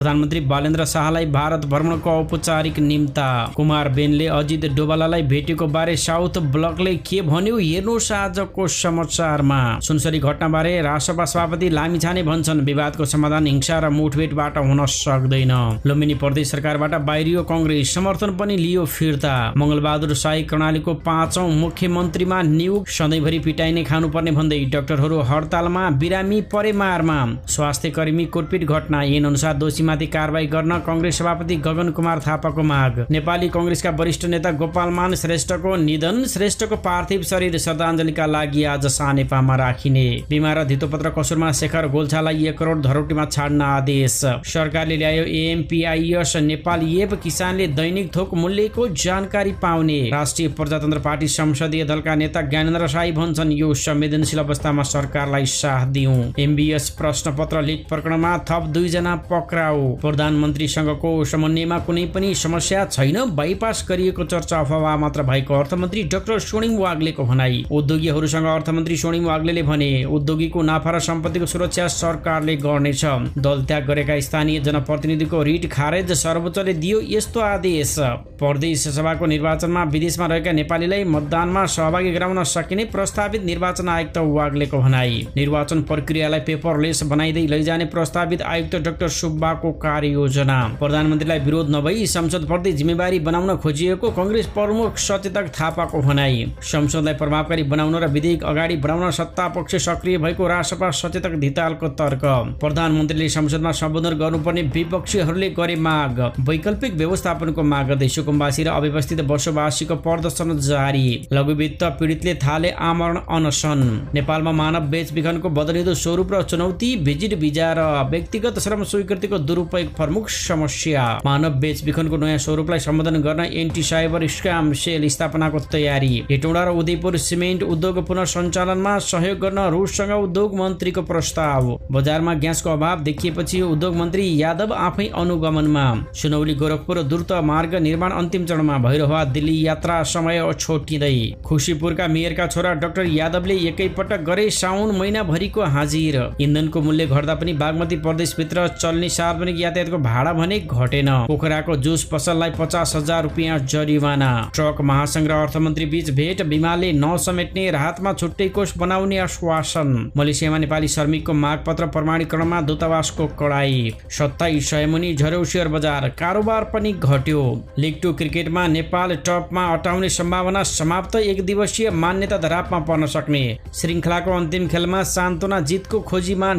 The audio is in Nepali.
प्रधानमन्त्री बालेन्द्र शाहलाई भारत भ्रमणको औपचारिक निम्ता। कुमार बेनले अजित डोभाललाई भेटेको बारे साउथ ब्लकले के भन्यो हेर्नुहोस् आजको समाचारमा। सुनसरी घटनाबारे रासपा सभापति लामिछाने भन्छन् विवादको समाधान हिंसा र मुठभेडबाट हुन सक्दैन। लुम्बिनी प्रदेश सरकारबाट बाहिरियो कांग्रेस, समर्थन पनि लियो फिर्ता। मंगलबहादुर शाही कर्णालीको 5औं मुख्यमन्त्रीमा नियुक्त, सधैँभरि पिटाइने खानुपर्ने भन्दै डाक्टरहरू हडतालमा, बिरामी परे मारमा। स्वास्थ्य कर्मी कुटपिट घटना, ऐन अनुसार दोषी माथि कारबाही गर्न कांग्रेस सभापति गगन कुमार थापाको माग। नेपाली कांग्रेसका वरिष्ठ नेता गोपालमान श्रेष्ठको निधन, श्रेष्ठको पार्थिव शरीर श्रद्धाञ्जलीका लागि आज सानेपामा राखिने। बिमार र धितोपत्र कसुरमा शेखर गोल्छालाई 1 करोड धरोटीमा छाड्न आदेश। सरकारले ल्यायो एएमपीआईएस नेपाल एप, किसानले दैनिक थोक मूल्यको जानकारी पाउने। राष्ट्रिय प्रजातन्त्र पार्टी संसदीय दलका नेता ज्ञानेन्द्र शाही भन्छन् यो संवेदनशील अवस्थामा सरकारलाई साथ दिउँ। एमबीएस प्रश्नपत्र लिक प्रकरणमा थप 2 जना पक्राउ। प्रधानमन्त्रीसँगको समन्वयमा कुनै पनि समस्या छैन, बाइपास गरिएको चर्चा अफवाह मात्र भएको अर्थमन्त्री डाक्टर स्वर्णिम वाग्लेको भनाई। उद्योगीहरूसँग अर्थमन्त्री स्वर्णिम वाग्लेले भने उद्योगीको नाफा र सम्पत्तिको सुरक्षा सरकारले गर्नेछ। दल त्याग गरेका स्थानीय जनप्रतिनिधिको रिट खारेज, सर्वोच्चले दियो यस्तो आदेश। प्रदेश सभाको निर्वाचनमा विदेशमा रहेका नेपालीलाई मतदानमा सहभागी गराउन सकिने प्रस्तावित निर्वाचन आयुक्त वाग्लेको भनाई। निर्वाचन प्रक्रियालाई पेपरलेस बनाइदै लैजाने प्रस्तावित आयुक्त डाक्टर सुब्बाको कार्ययोजना। प्रधानमन्त्रीलाई विरोध नभई संसदप्रति जिम्मेवारी बनाउन खोजिएको कांग्रेस प्रमुख सचेतक थापाको भनाई। संसदलाई प्रभावकारी बनाउन र विधेयक अगाडि बढाउन सत्तापक्ष सक्रिय भएको रासपा सचेतक धितालको तर्क। प्रधानमन्त्रीले संसदमा सम्बोधन गर्नुपर्ने विपक्षीहरूले गरे माग। वैकल्पिक व्यवस्थापनको माग गर्दै सुकुम्बासी र अव्यवस्थित बसोबासीको प्रदर्शन जारी। लघुवित्त पीडितले थाले आमरण अनसन। नेपालमा मानव बेचबिखनको बदलिँदो स्वरूप र चुनौती, भिजिट भिजा र व्यक्तिगत श्रम स्वीकृतिको दुरुपयोग प्रमुख समस्या। मानव बेचबिखनको नयाँ स्वरूपलाई सम्बोधन गर्न एन्टी साइबर स्क्याम सेल स्थापनाको तयारी। हेटौँडा र उदयपुर सिमेन्ट उद्योग पुनः सञ्चालनमा सहयोग गर्न रुससँग उद्योग मन्त्रीको प्रस्ताव। बजारमा ग्यासको अभाव देखिएपछि उद्योग मन्त्री यादव आफै अनुगमनमा। सुनौली गोरखपुर द्रुत मार्ग निर्माण अन्तिम चरणमा, भैरहवा दिल्ली यात्रा समय छोटिँदै। खुशीपुरका मेयरका छोरा डाक्टर यादवले एकैपटक गरे साउन महिनाभरिको हाजिर। इन्धनको मूल्य घट्दा पनि बागमती प्रदेशभित्र चल्ने सार्वजनिक यातायातको भाडा भने घटेन। पोखराको जुस पसललाई 50,000 रुपियाँ जरिवाना। ट्रक महासंघ र अर्थमन्त्री बीच भेट, बिमाले नसमेट्ने राहतमा छुट्टै कोष बनाउने आश्वासन। मलेसियामा नेपाली श्रमिकको मागपत्र प्रमाणीकरणमा दूतावासको कडाई। 27 सयमुनि झर्यो शेयर बजार, कारोबार पनि घट्यो। लिग 2 क्रिकेटमा नेपाल टपमा अटाउने सम्भावना समाप्त, 1 दिवसीय मान्यता धरापमा पर्न सक्ने। श्रृङ्खलाको अन्तिम खेलमा सान्तोना जितको खोजीमा